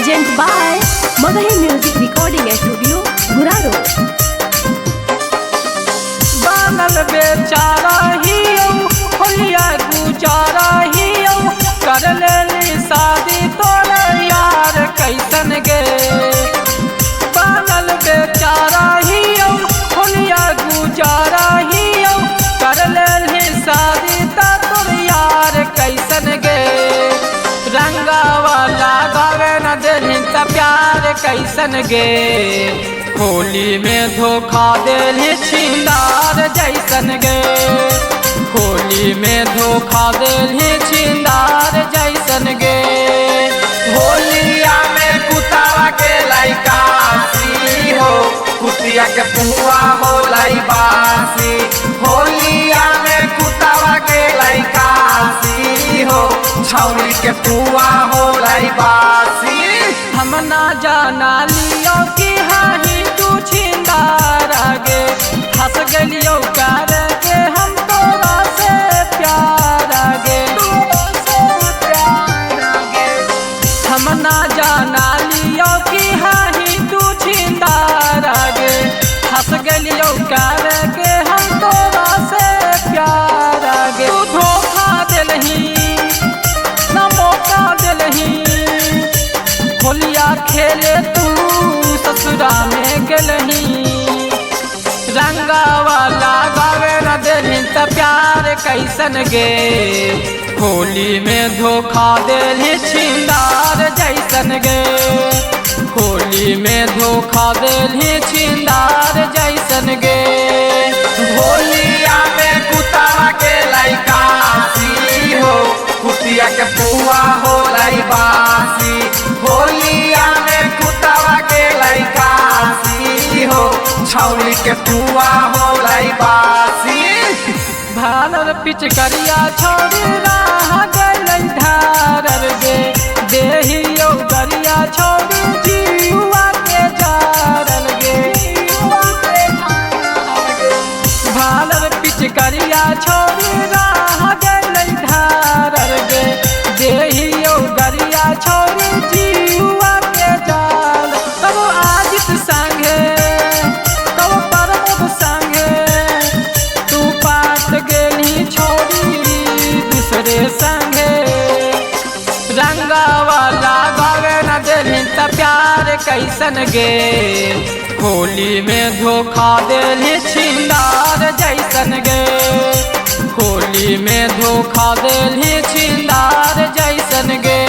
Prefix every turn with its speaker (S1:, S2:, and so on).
S1: Present by Magahi Music Recording Studio, Guraro.
S2: बनल बेचारा ही होलिया गुजारा ही कर लेली शादी तोर यार कैसन गे। बनल बेचारा ही होलिया गुजारा ही कर लेली शादी तोर यार कैसन गे। रंगावा लगावे न देली त प्यार कैसन गे। होली में धोखा देली छिंदार जैसन गे। होली में धोखा देली छिंदार जैसन गे।
S3: होलिया में कुतावा के लइकासी हो, कुतिया के पुआ हो लइबासी। होलिया में कुतावा के लइकासी हो, छौरी के पुआ हो लइबासी।
S2: हम ना जाना लियो कि हाही तू छिंदार गे। हंस गलियो कर के हम तोरा से प्यार गे। हम ना जाना लियो कि हाही तू छिंदार गे। हंस गलियो कर के हम तोरा से प्यार गे। तू धोखा दिलही ना मौका दिलही, होलिया खेले तू ससुरा में गेलही। रंगावा लगावे न देली त प्यार कैसन गे। होली में धोखा देली छिंदार जैसन गे। होली में धोखा देली छिंदार जैसन गे।
S3: होलिया में कुतावा के लइकासी हो, कुतिया के पुआ हो लइबासी। होलिया में कुतावा के लइकासी हो, छौरी के पुआ हो लइबासी।
S2: भालर पिचकरिया छोड़ी राह गलै धारर गे। देहियो गरिया छोड़ी जीवा के जारल गे। भालर पिचकरिया छोड़ी राह गलै धारर गे। देहियो गरिया छोड़ी जीवा के जाल। कब आदित संगे कब परमोद संगे तू पाट गेली छोड़ी दूसरे संगे। रंगावा लगावे न देली त प्यार कैसन गे। होली में धोखा देली छिंदार जैसन गे। होली में धोखा देली छिंदार जैसन गे।